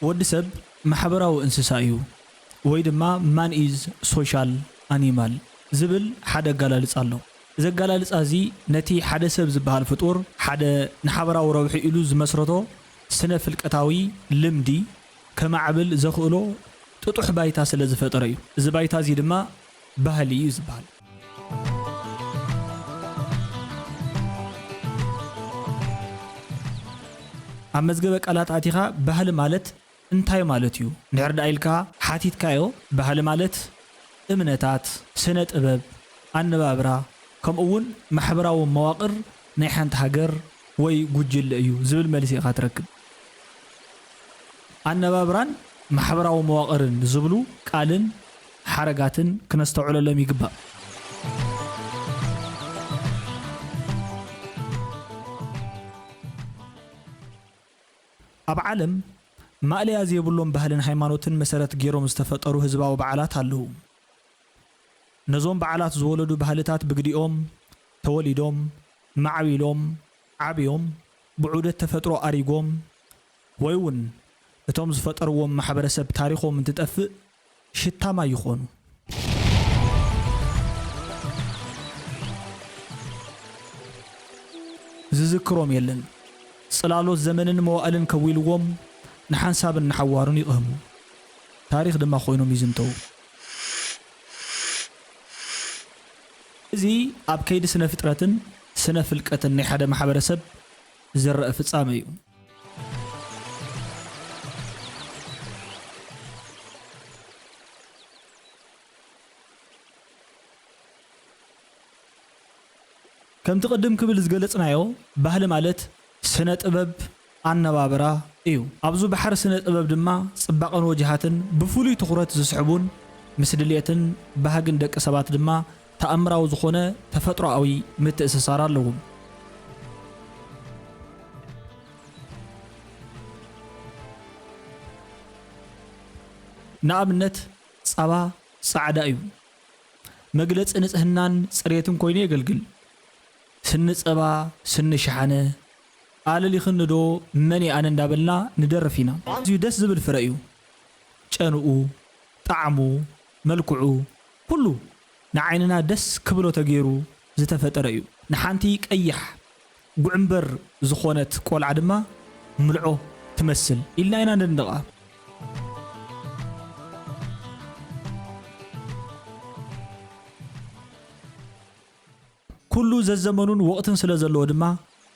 ወዲ ሰብ ማሕበራዊ እንስሳ እዩ፣ ወይ ድማ man is social animal ዝብል ሓደ ኣገላልጻ ኣሎ። እዚ ኣገላልጻ እዚ ነቲ ሓደ ሰብ ዝበሃል ፍጡር ሓደ ንሓበራዊ ረብሑ ኢሉ ዝመስረቶ ስነ ፍልቀታዊ ልምዲ ከማዕብል ዘኽእሎ ጥጡሕ ባይታ ስለ ዝፈጠረ እዩ። እዚ ባይታ እዚ ድማ ባህሊ እዩ ዝበሃል። ኣብ መዝገበ ቃላት ኣቲኻ ባህሊ ማለት እንታይ ማለት እዩ እንድሕር ደኣ ኢልካ ሓቲትካዮ፣ ባህሊ ማለት እምነታት፣ ስነ ጥበብ፣ ኣነባብራ፣ ከምኡ እውን ማሕበራዊ መዋቕር ናይ ሓንቲ ሃገር ወይ ጉጅለ እዩ ዝብል መልሲ ኢኻ ትረክብ። ኣነባብራን ማሕበራዊ መዋቕርን ዝብሉ ቃልን ሓረጋትን ክነስተውዕለሎም ይግባእ። ኣብ ዓለም ማእለያ ዘይብሎም ባህልን ሃይማኖትን መሰረት ገይሮም ዝተፈጠሩ ህዝባዊ በዓላት ኣለዉ። ነዞም በዓላት ዝወለዱ ባህልታት ብግዲኦም ተወሊዶም፣ ማዕቢሎም፣ ዓብዮም፣ ብዑደት ተፈጥሮ ኣሪጎም፣ ወይ እውን እቶም ዝፈጠርዎም ማሕበረሰብ ታሪኾም እንትጠፍእ ሽታ ማይ ይኾኑ። ዝዝክሮም የለን። ጽላሎት ዘመንን መዋእልን ከዊልዎም፣ ንሓንሳብን ንሓዋሩን ይቕህሙ። ታሪኽ ድማ ኮይኖም ይዝንተዉ። እዚ ኣብ ከይዲ ስነ ፍጥረትን ስነ ፍልቀትን ናይ ሓደ ማሕበረሰብ ዝረአ ፍጻመ እዩ። ከምቲ ቅድም ክብል ዝገለጽናዮ፣ ባህሊ ማለት ስነ ጥበብ ኣነባብራ እዩ። ኣብዚ ባሕሪ ስነ ጥበብ ድማ ጽባቐን ወጅሃትን ብፍሉይ ትኹረት ዝስሕቡን ምስ ድሌትን ባህግን ደቂ ሰባት ድማ ተኣምራዊ ዝኾነ ተፈጥሮኣዊ ምትእስሳር ኣለዎም። ንኣብነት፣ ጸባ ጻዕዳ እዩ። መግለጺ ንጽህናን ጽሬትን ኮይኑ የገልግል። ስኒ ጸባ፣ ስኒ ሸሓነ፣ ኣለሊኽኒ ዶ፣ መን እየ ኣነ እንዳበልና ንደርፍ ኢና። ኣዝዩ ደስ ዝብል ፍረ እዩ። ጨንኡ፣ ጣዕሙ፣ መልክዑ፣ ኩሉ ንዓይንና ደስ ክብሎ ተገይሩ ዝተፈጠረ እዩ። ንሓንቲ ቀያሕ ጉዕምበር ዝኾነት ቆልዓ ድማ ምልዖ ትመስል ኢልና ኢና ንድንቓ። ኩሉ ዘዘመኑን ወቕትን ስለ ዘለዎ ድማ፣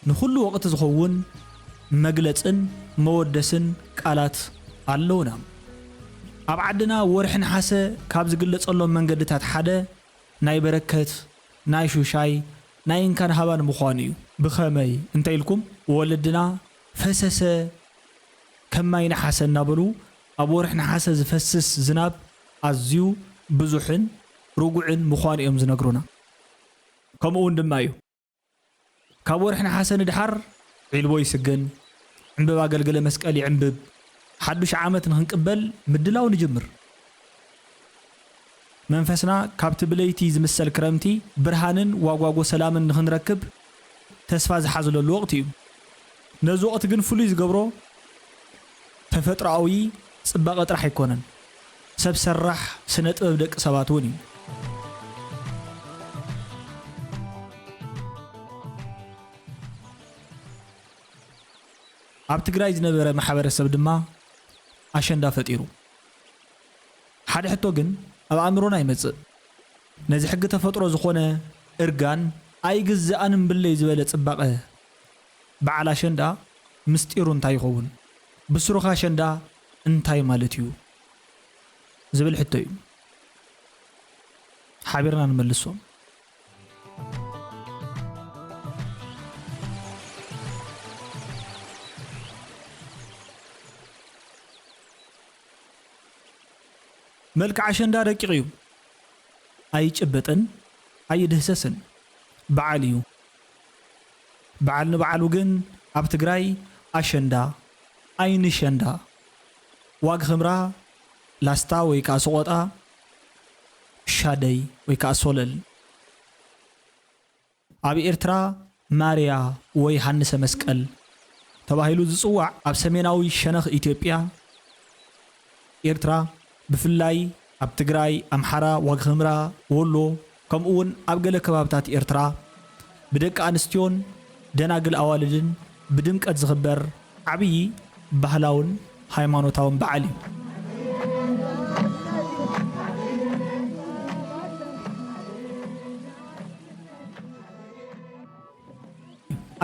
ንኹሉ ወቕቲ ዝኸውን መግለጽን መወደስን ቃላት ኣለውና። ኣብ ዓድና ወርሒ ነሓሰ ካብ ዝግለጸሎም መንገድታት ሓደ ናይ በረከት፣ ናይ ሹሻይ፣ ናይ እንካን ሃባን ምዃኑ እዩ። ብኸመይ እንተ ኢልኩም፣ ወለድና ፈሰሰ ከም ማይ ነሓሰ እናበሉ፣ ኣብ ወርሒ ነሓሰ ዝፈስስ ዝናብ ኣዝዩ ብዙሕን ርጉዕን ምዃኑ እዮም ዝነግሩና። ከምኡ እውን ድማ እዩ። ካብ ወርሒ ነሓሰ ንድሓር ዒልቦ ይስገን፣ ዕምበባ ገልገለ መስቀል ይዕምብብ፣ ሓዱሽ ዓመት ንኽንቅበል ምድላው ንጅምር። መንፈስና ካብቲ ብለይቲ ዝምሰል ክረምቲ ብርሃንን ዋጓጎ ሰላምን ንኽንረክብ ተስፋ ዝሓዝለሉ ወቕቲ እዩ። ነዚ ወቕቲ ግን ፍሉይ ዝገብሮ ተፈጥሮኣዊ ጽባቐ ጥራሕ ኣይኮነን፣ ሰብ ሰራሕ ስነ ጥበብ ደቂ ሰባት እውን እዩ። ኣብ ትግራይ ዝነበረ ማሕበረሰብ ድማ ኣሸንዳ ፈጢሩ። ሓደ ሕቶ ግን ኣብ ኣእምሮና ይመጽእ። ነዚ ሕጊ ተፈጥሮ ዝኾነ እርጋን ኣይግዛእን እምብለይ ዝበለ ጽባቐ በዓል ኣሸንዳ ምስጢሩ እንታይ ይኸውን? ብስሩኸ ኣሸንዳ እንታይ ማለት እዩ? ዝብል ሕቶ እዩ። ሓቢርና ንመልሶ። መልክዕ ኣሸንዳ ረቂቕ እዩ። ኣይጭበጥን ኣይድህሰስን በዓል እዩ። በዓል ንበዓሉ ግን ኣብ ትግራይ ኣሸንዳ፣ ኣይኒ ሸንዳ፣ ዋግ ኽምራ፣ ላስታ ወይ ከዓ ሰቖጣ፣ ሻደይ ወይ ከዓ ሶለል። ኣብ ኤርትራ ማርያ ወይ ሃንሰ መስቀል ተባሂሉ ዝጽዋዕ፣ ኣብ ሰሜናዊ ሸነኽ ኢትዮጵያ ኤርትራ፣ ብፍላይ ኣብ ትግራይ፣ ኣምሓራ፣ ዋግኽምራ፣ ወሎ፣ ከምኡ እውን ኣብ ገለ ከባብታት ኤርትራ፣ ብደቂ ኣንስትዮን ደናግል ኣዋልድን ብድምቀት ዝኽበር ዓብዪ ባህላውን ሃይማኖታውን በዓል እዩ።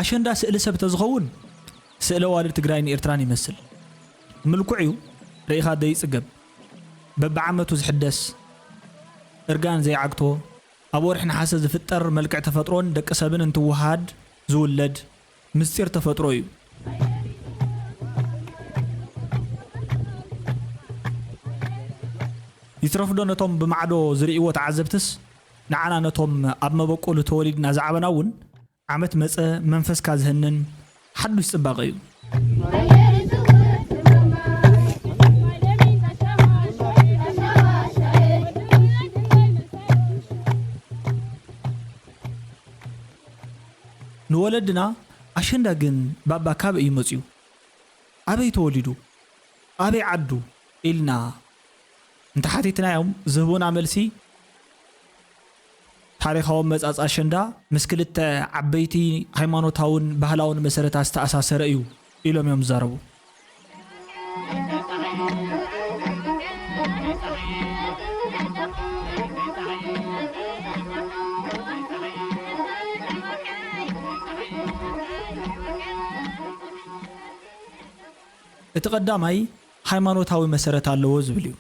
ኣሸንዳ ስእሊ ሰብ ተዝኸውን፣ ስእሊ ኣዋልድ ትግራይን ኤርትራን ይመስል። ምልኩዕ እዩ፣ ርኢኻ ደይጽገብ። በብዓመቱ ዝሕደስ፣ እርጋን ዘይዓግቶ፣ ኣብ ወርሒ ነሓሰ ዝፍጠር፣ መልክዕ ተፈጥሮን ደቂ ሰብን እንትወሃሃድ ዝውለድ ምስጢር ተፈጥሮ እዩ። ይትረፍዶ ነቶም ብማዕዶ ዝርእይዎ ተዓዘብትስ፣ ንዓና ነቶም ኣብ መበቆሉ ተወሊድና ዝዓበና እውን፣ ዓመት መጸ መንፈስካ ዝህንን ሓዱሽ ጽባቐ እዩ። ንወለድና ኣሸንዳ ግን ባባ ካበይ እዩ መጺኡ? ኣበይ ተወሊዱ? ኣበይ ዓዱ? ኢልና እንተሓቲትናዮም ዝህቡና መልሲ፣ ታሪኻዊ ኣመጻጽኣ ኣሸንዳ ምስ ክልተ ዓበይቲ ሃይማኖታውን ባህላውን መሰረታት ዝተኣሳሰረ እዩ ኢሎም እዮም ዝዛረቡ። እቲ ቀዳማይ ሃይማኖታዊ መሰረት ኣለዎ ዝብል እዩ።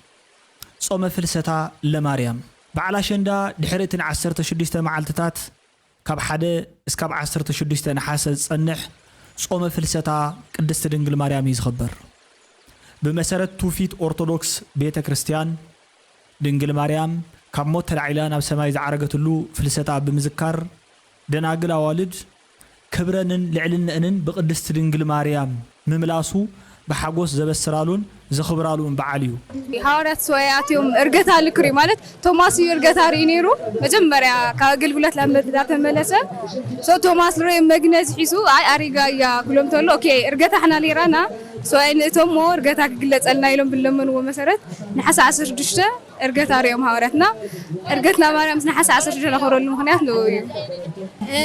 ጾመ ፍልሰታ ለማርያም። በዓል ኣሸንዳ ድሕሪ እተን ዓሰርተ ሽዱሽተ መዓልትታት፣ ካብ ሓደ እስካብ ዓሰርተ ሽዱሽተ ነሓሰ ዝጸንሕ ጾመ ፍልሰታ ቅድስቲ ድንግል ማርያም እዩ ዝኽበር። ብመሰረት ትውፊት ኦርቶዶክስ ቤተ ክርስቲያን፣ ድንግል ማርያም ካብ ሞት ተላዒላ ናብ ሰማይ ዝዓረገትሉ ፍልሰታ ብምዝካር፣ ደናግል ኣዋልድ ክብረንን ልዕልነአንን ብቅድስቲ ድንግል ማርያም ምምላሱ ብሓጎስ ዘበስራሉን ዘኽብራሉን በዓል እዩ። ሃዋርያት ሰብኣይ ኣትዮም እርገታ ልክሪ ማለት ቶማስ እዩ እርገታ ርኢ ነይሩ። መጀመርያ ካብ ኣገልግሎት ናብ መ-፣ እንዳተመለሰ፣ ሶ ቶማስ ርእ መግነዝ ሒሱ፣ "ኣይ ኣሪጋ እያ" ክብሎም ተሎ፣ "ኦኬ፣ እርገታ ሕና ኔራና፣ ሰብኣይ ንእቶሞ እርገታ ክግለጸልና" ኢሎም ብለመንዎ መሰረት፣ ነሓሰ ዓሰርተ ሽዱሽተ እርገት ኣርዮም ሃዋርያትና። እርገትና ማርያም ነሓሰ ዓሰርተ ሽዱሽተ ዘኽብረሉ ምኽንያት ንኡ እዩ። እ፣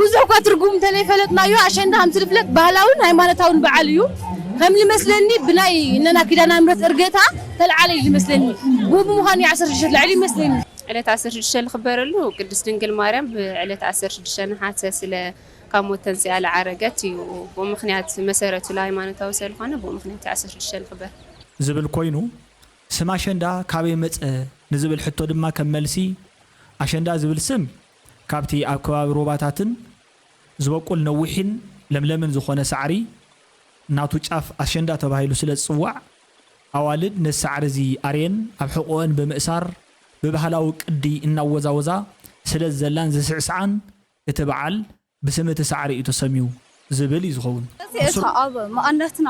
ብዙሕ እኳ ትርጉም እንተለይፈለጥናዮ፣ ኣሸንዳ ከም ዝፍለጥ ባህላውን ሃይማኖታውን በዓል እዩ። ከም ዝመስለኒ፣ ብናይ እነና ኪዳነ ምሕረት እርገታ ተልዓለ እዩ ዝመስለኒ። ብኡ ብምዃኑ እዩ ዓሰርተ ሽዱሽተ ልዕሊ ይመስለኒ። ዕለት ዓሰርተ ሽዱሽተ ዝኽበረሉ ቅድስት ድንግል ማርያም ብዕለት ዓሰርተ ሽዱሽተ ነሓሰ ስለ ካብ ሞት ተንሲኣ ዝዓረገት እዩ። ብኡ ምኽንያት መሰረቱ ለሃይማኖታዊ ስለዝኾነ ብኡ ምኽንያት እዩ ዓሰርተ ሽዱሽተ ዝኽበር። ዝብል ኮይኑ፣ ስም ኣሸንዳ ካበይ መጸ ንዝብል ሕቶ ድማ ከም መልሲ፣ ኣሸንዳ ዝብል ስም ካብቲ ኣብ ከባቢ ሩባታትን ዝበቁል ነዊሕን ለምለምን ዝኾነ ሳዕሪ፣ ናቱ ጫፍ ኣሸንዳ ተባሂሉ ስለ ዝጽዋዕ፣ ኣዋልድ ነዚ ሳዕሪ እዚ ኣርየን ኣብ ሕቖአን ብምእሳር ብባህላዊ ቅዲ እናወዛወዛ ስለ ዝዘላን ዝስዕስዓን እቲ በዓል ብስም እቲ ሳዕሪ እዩ ተሰምዩ ዝብል እዩ ዝኸውን። እዚ እታ ኣብ መቐነትና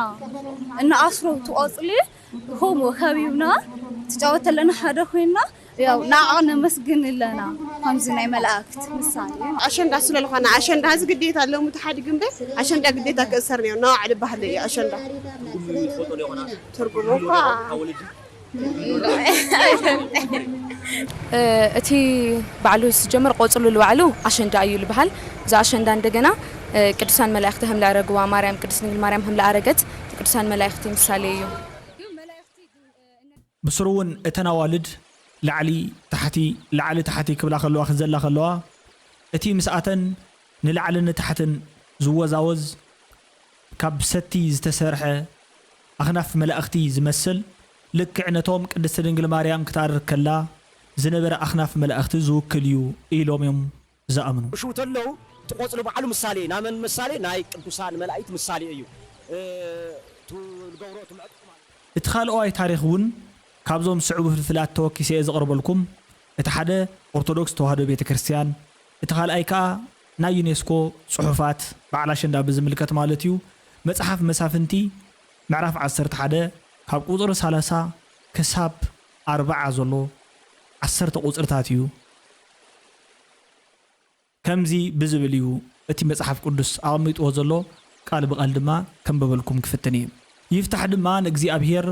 እንኣስሮ እቲ ቆጽሊ ከምኡ ከቢብና ትጫወት ኣለና ሓደ ኮይንና ያው ንዓኣ ነመስግን ኣለና ከምዚ ናይ መላእክት ምሳሌ። ኣሸንዳ ስለ ዝኾነ ኣሸንዳ እዚ ግዴታ ሎሚ ተሓዲጉ እምበር ኣሸንዳ ግዴታ ክእሰር ነይሩ። ናይ ባዕሉ ባህሊ እዩ ኣሸንዳ። ትርጉሙ እኳ እ፣ እቲ ባዕሉ ዝጀመር ቆጽሉ ባዕሉ ኣሸንዳ እዩ ዝበሃል። እዚ ኣሸንዳ እንደገና፣ እ፣ ቅዱሳን መላእኽቲ ከም ለዕረግዋ፣ ማርያም፣ ቅድስት ድንግል ማርያም ከም ለኣረገት ቅዱሳን መላእኽቲ ምሳሌ እዩ። ብስሩ እውን እተን ኣዋልድ ላዕሊ ታሕቲ፣ ላዕሊ ታሕቲ ክብላ ከለዋ፣ ክዘላ ከለዋ፣ እቲ ምስኣተን ንላዕልን ንታሕትን ዝወዛወዝ ካብ ሰቲ ዝተሰርሐ ኣኽናፍ መላእኽቲ ዝመስል፣ ልክዕ ነቶም ቅድስቲ ድንግል ማርያም ክትኣርግ ከላ ዝነበረ ኣኽናፍ መላእኽቲ ዝውክል እዩ ኢሎም እዮም ዝኣምኑ። ክሽው ተለዉ፣ እቲ ቆጽሊ ባዕሉ ምሳሌ፣ ናይ መን ምሳሌ? ናይ ቅዱሳን መላእክት ምሳሌ እዩ። እ፣ ቱ-፣ ዝገብሮ፣ እቲ ምዕጣቕ ማለት እዩ። እቲ ካልኣዋይ ታሪኽ እውን ካብዞም ዝስዕቡ ፍልፍላት ተወኪሰ እየ ዘቕርበልኩም። እቲ ሓደ ኦርቶዶክስ ተዋህዶ ቤተ ክርስቲያን፣ እቲ ካልኣይ ከኣ ናይ ዩኔስኮ ጽሑፋት በዓል ኣሸንዳ ብዝምልከት ማለት እዩ። መጽሓፍ መሳፍንቲ ምዕራፍ ዓሰርተ ሓደ ካብ ቁጽሪ ሰላሳ ክሳብ ኣርብዓ ዘሎ ዓሰርተ ቁጽርታት እዩ። ከምዚ ብዝብል እዩ እቲ መጽሓፍ ቅዱስ ኣቐሚጥዎ ዘሎ፣ ቃል ብቓል ድማ ከንብበልኩም ክፍትን እየ። ይፍታሕ ድማ ንእግዚኣብሔር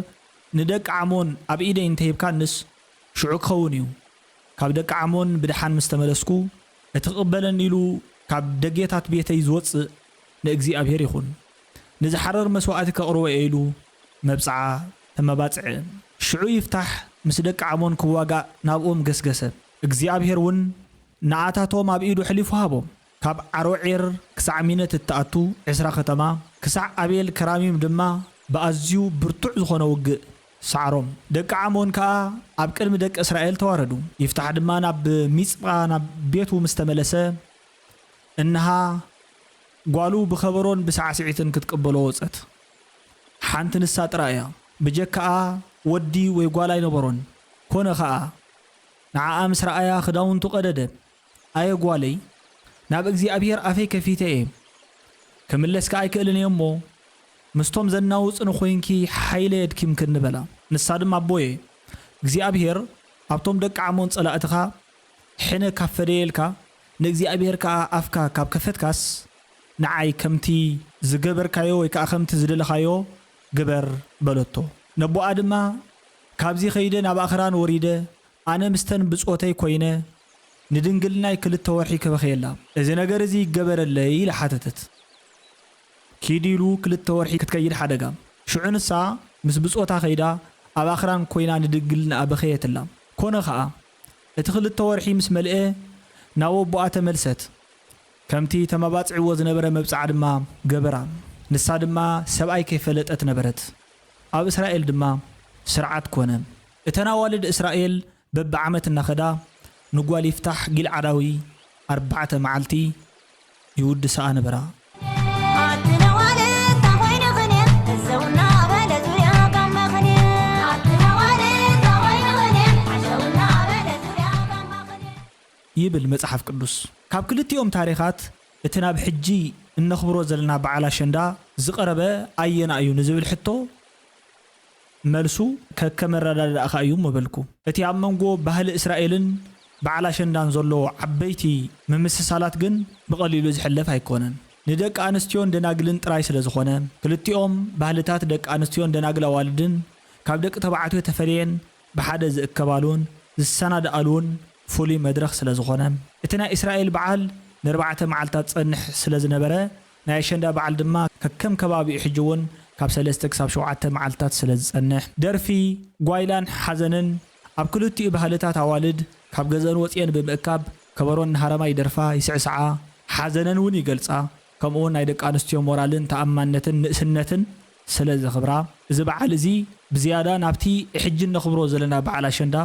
ንደቂ ዓሞን ኣብ ኢደይ እንተሂብካንስ፣ ሽዑ ክኸውን እዩ። ካብ ደቂ ዓሞን ብደሓን ምስ ተመለስኩ፣ እቲ ክቕበለኒ ኢሉ ካብ ደጌታት ቤተይ ዝወጽእ ንእግዚኣብሔር ይኹን። ንዝሓርር መስዋእቲ ከቕርቦ እየ ኢሉ መብጽዓ ተመባጽዐ። ሽዑ ይፍታሕ ምስ ደቂ ዓሞን ክዋጋእ ናብኦም ገስገሰ። እግዚኣብሔር እውን ንኣታቶም ኣብ ኢዱ ኣሕሊፉ ሃቦም። ካብ ዓሮዔር ክሳዕ ሚነት እትኣቱ ዕስራ ከተማ፣ ክሳዕ ኣቤል ከራሚም ድማ ብኣዝዩ ብርቱዕ ዝኾነ ውግእ ሰዓሮም። ደቂ ዓሞን ከኣ ኣብ ቅድሚ ደቂ እስራኤል ተዋረዱ። ይፍታሕ ድማ ናብ ሚጽጳ ናብ ቤቱ ምስ ተመለሰ፣ እንሃ ጓሉ ብኸበሮን ብሳዕስዒትን ክትቅበሎ ወጸት። ሓንቲ ንሳ ጥራይ እያ። ብጀካኣ ወዲ ወይ ጓል ኣይነበሮን። ኮነ ኸኣ፣ ንዓኣ ምስ ረኣያ ክዳውንቱ ቀደደ። ኣየ ጓለይ፣ ናብ እግዚኣብሔር ኣፈይ ከፊተ እየ። ክምለስ ከኣ ኣይክእልን እየ እሞ፣ ምስቶም ዘናውጽኒ ኮይንኪ ሓይለይ ኣድኪምክኒ በላ። ንሳ ድማ ኣቦየ፣ እግዚኣብሔር ኣብቶም ደቂ ዓሞን ጸላእትኻ ሕነ ካብ ፈደየልካ፣ ንእግዚኣብሔር ከኣ ኣፍካ ካብ ከፈትካስ፣ ንዓይ ከምቲ ዝገበርካዮ ወይ ከኣ ከምቲ ዝደለኻዮ ግበር በለቶ። ነቦኣ ድማ፣ ካብዚ ከይደ ናብ ኣኽራን ወሪደ፣ ኣነ ምስተን ብጾተይ ኮይነ፣ ንድንግልናይ ክልተ ወርሒ ክበኽየላ፣ እዚ ነገር እዚ ይገበረለይ ኢላ ሓተተት። ኪድ ኢሉ ክልተ ወርሒ ክትከይድ ሓደጋ። ሽዑ ንሳ ምስ ብጾታ ከይዳ ኣብ ኣኽራን ኮይና ንድንግልናኣ በኸየትላ። ኮነ ኸኣ፣ እቲ ክልተ ወርሒ ምስ መልኤ ናብ ኣቦኣ ተመልሰት። ከምቲ ተመባጺዕዎ ዝነበረ መብጽዓ ድማ ገበራ። ንሳ ድማ ሰብኣይ ከይፈለጠት ነበረት። ኣብ እስራኤል ድማ ስርዓት ኮነ። እተን ኣዋልድ እስራኤል በብዓመት እናኸዳ ንጓል ይፍታሕ ጊልዓዳዊ ኣርባዕተ መዓልቲ ይውድሳኣ ነበራ። ኣትነዋለ ታኾይነ ኸነ እዘውና በለ ዙርያ ጋማኸነ ኣትነዋለ ታኾይነ ኸነ ሓሸውና በለ ዙርያ ጋማኸነ ይብል መጽሓፍ ቅዱስ። ካብ ክልቲኦም ታሪኻት እቲ ናብ ሕጂ እነኽብሮ ዘለና በዓል ኣሸንዳ ዝቐረበ ኣየና እዩ ንዝብል ሕቶ፣ መልሱ ከከም ኣረዳድኣኻ እዩ ምበልኩ። እቲ ኣብ መንጎ ባህሊ እስራኤልን በዓል ኣሸንዳን ዘሎ ዓበይቲ ምምስሳላት ግን ብቐሊሉ ዝሕለፍ ኣይኮነን። ንደቂ ኣንስትዮን ደናግልን ጥራይ ስለ ዝኾነ፣ ክልቲኦም ባህልታት ደቂ ኣንስትዮን ደናግል ኣዋልድን ካብ ደቂ ተባዕትዮ ተፈልየን ብሓደ ዝእከባሉን ዝሰናድኣሉን ፍሉይ መድረኽ ስለ ዝኾነ፣ እቲ ናይ እስራኤል በዓል ንኣርባዕተ መዓልታት ዝጸንሕ ስለ ዝነበረ፣ ናይ ኣሸንዳ በዓል ድማ ከከም ከባቢኡ ሕጂ እውን ካብ ሰለስተ ክሳብ ሸውዓተ መዓልታት ስለ ዝጸንሕ፣ ደርፊ፣ ጓይላን ሓዘንን ኣብ ክልቲኡ ባህልታት ኣዋልድ ካብ ገዘን ወጺኤን ብምእካብ ከበሮን ናህራማ ይደርፋ፣ ይስዕስዓ፣ ሓዘነን እውን ይገልጻ። ከምኡውን ናይ ደቂ ኣንስትዮ ሞራልን ተኣማንነትን ንእስነትን ስለ ዘኽብራ፣ እዚ በዓል እዚ ብዝያዳ ናብቲ ሕጂ እነኽብሮ ዘለና በዓል ኣሸንዳ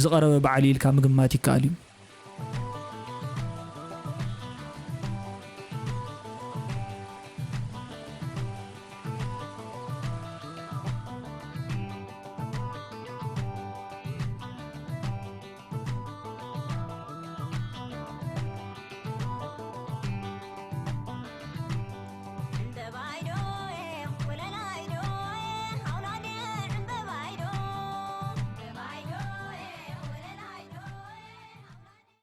ዝቐረበ በዓል እዩ ኢልካ ምግማት ይከኣል እዩ።